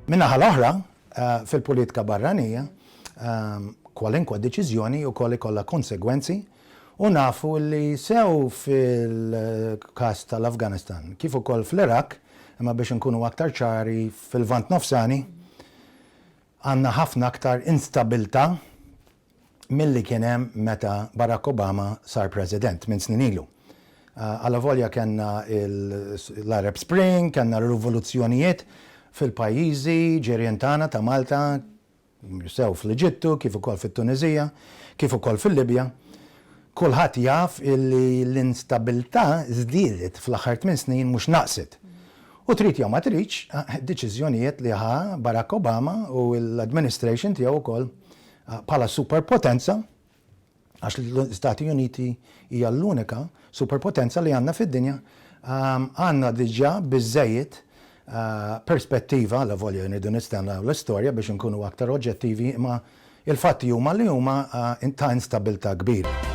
Min-naħa l-oħra, fil-politika barranija, kwalinkwa deċiżjoni wkoll ikollha konsegwenzi u nafu li sew fil-każ tal-Afganistan kif ukoll fl-Iraq, imma biex inkunu aktar ċari fil-Lvant Nofsani, għandna ħafna aktar instabilità milli kien hemm meta Barack Obama sar President minn snin ilu. Allavolja kellna l-Arab Spring, kellna rivoluzzjonijiet fil-pajjiżi ġirien tagħna ta' Malta, sew fl-Eġittu kif ukoll fit-Tuniżija, kif ukoll fil-Libja, kulħadd jaf illi l-instabilità żdiedet fl-aħħar tmien snin mhux naqset. U trid jew ma tridx, deċiżjonijiet li ħa Barack Obama u l-administration tiegħu wkoll bħala superpotenza, għax l-Istati Uniti hija l-unika superpotenza li għandna fid-dinja, għandna diġà biżżejjed perspettiva, allavolja nridu nistennew l-istorja biex inkunu aktar oġġettivi, imma il-fatti huma li huma ta' instabilità kbira.